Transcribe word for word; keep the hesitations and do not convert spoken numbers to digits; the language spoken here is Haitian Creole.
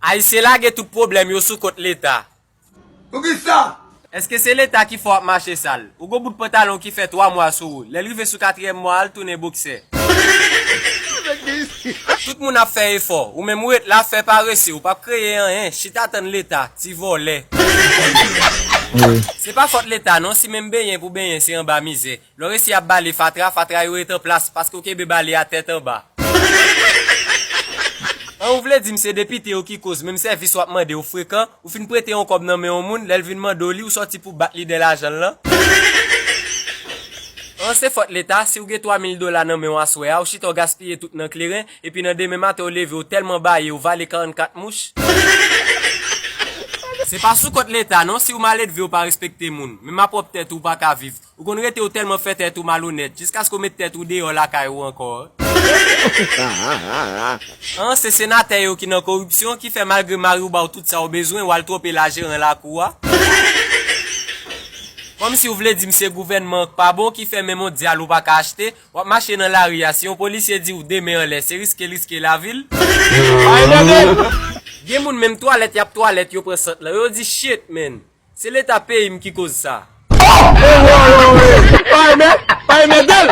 Ayisyen lage tout pwoblèm yo sou kont Leta. Poukisa? Èske se Leta ki fè w ap mache sal? Ou gon bout pantalon ki fè twa mwa sou ou, lè l rive sou katriyèm mwa a, l tounen boksè. Tout moun ap fè efò, ou menm ou ret la fè parese, ou p ap kreye anyen, chita tann Leta, ti vòlè. Se pa fòt Leta non, si menm benyen pou benyen se anba mizè. Lè w resi ap bale fatra, fatra yo ret an plas paske w kenbe bale a tèt anba. An ou vle di m se depite yo ki koz menm sèvis w ap mande yo frekan, ou fin prete yon kòb nan men yon moun, lè l vin mande w li, ou sòti pou bat li dèyè lajan l lan? An se fòt Leta, si w gen twa mil dola nan men w aswè a, ou chita w gaspiye tout nan kleren, epi nan demen maten w leve w tèlman baye w vale karannkat mouch. Se pa sou kont Leta non, si w maledve w pa respekte moun, menm a pwòp tèt ou w pa ka viv. Ou konn rete w tèlman fè tèt ou malonèt, jiskaske w met tèt ou deyò lakay ou ankò. An se senatè yo ki nan koripsyon ki fè malgre mari w ba w tout sa w bezwen, w al twonpe lajeran lakou a. Kòmsi w vle di m se gouvènman an k pa bon ki fè menm yon dyal ou pa ka achte, w ap mache nan lari a, si yon polisye di w de men anlè, se riske l riske lavi l. Gen moun menm twalèt y ap twalèt yo pran sant lan, yo di shit man, se Leta peyi m ki koz sa. Pa renmen, pa renmen dèl.